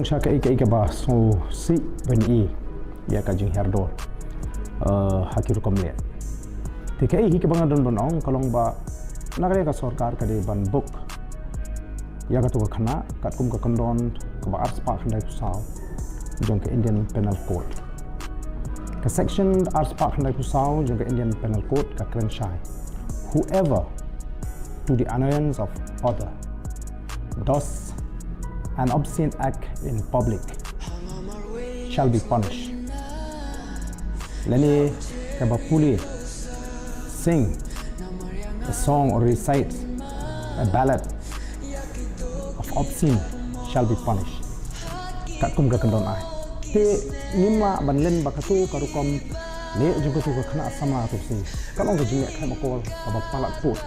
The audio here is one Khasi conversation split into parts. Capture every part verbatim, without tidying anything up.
Sha kaei kaei kaba sngewsih ban ïohi ïa ka jinghiar dor, eh, ha ki rukom leh. Te kaei hi kaba nga don ban ong ka long ba na ka liang ka sorkar ka dei ban book ïa kato ka khynnah katkum ka kyndon kaba arspah khyndaiphew saw jong ka Indian Penal Code. Ka section arspah khyndaiphew saw jong ka Indian Penal Code ka kren shai: "Whoever, to the annoyance of other, does an obscene act in public shall be punished." Lane kaba pule, sing a song or recite a ballad of obscene shall be punished. Katkum ka kyndon ai. Te ngim lah ban len ba kato ka rukom leh jong kato ka khynnah samla to shisha. Ka long ka jingleh khlem akor kaba palat pud,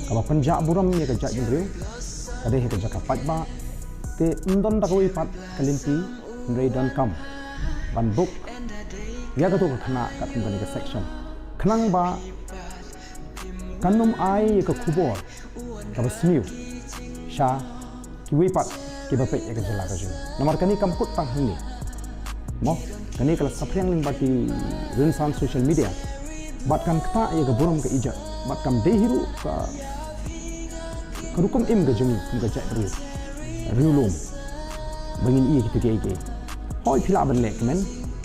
kaba pynjah burom ïa ka jaitbynriew. Ka dei ha ka jaka paidbah. Te ym don da kawei pat ka lynti hynrei donkam ban book ïa kato ka khynnah katkum kane ka section, khnang ba kan ym ai ïa ka khubor kaba sniew sha kiwei pat kiba peit ïa ka jylla ka jong ngi. Namar kane kam kut tang hangne, mo, kane ka la saphriang lyngba ki rynsan social media. Bad kan ktah ïa ka burom ka ijat, bad kam dei hi ruh ka, ka rukom im ka jong ngi kum ka jaitbynriew riewlum ba ngin ïohi ïa kito kiei kiei. Hooid, phi lah ban leh kmen,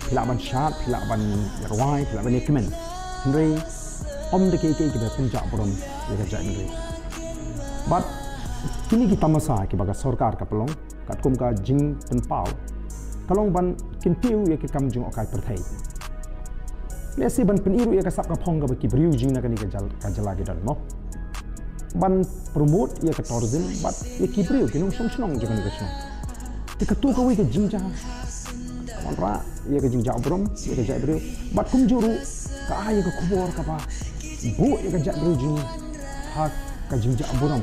phi lah ban shad, phi lah ban rwai, phi lah ban ïa kmen, hynrei ym da kiei kiei kiba pynjah burom ïa ka jaitbynriew. Bad kine ki tamasa kiba ka sorkar ka pynlong katkum ka jingpynpaw ka long ban kyntiew ïa ki kam jngohkai pyrthei. Lehse ban pyni ruh ïa ka sap ka phong kaba ki briew jong ngi na kane ka jyl-, ka jylla ki don, mo, ban promote ïa ka tourism bad ïa ki briew ki nongshong shnong jong kane ka shnong. Te kato kawei ka jingjia ka wanrah ïa ka jingjah burom ïa ka jaitbynriew, bad kumjuh ruh ka ai ïa ka khubor kaba buh ïa ka jaitbynriew jong ngi ha ka jingjah burom,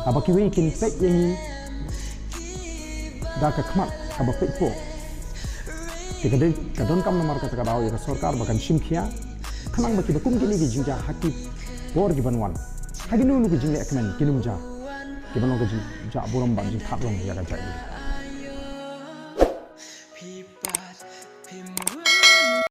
haba kiwei kin peit ïa ngi da ka khmat kaba peit pok. Te ka dei, ka donkam namar kata ka daw ïa ka sorkar ba kan shim khia, khnang ba kiba kum kine ki jingjia ha ki por kiban wan, ha kino kino ki jingleh kmen kin ym jia, kiban long ka jingjah burom bad jingthad rong ïa ka jaitbynriew.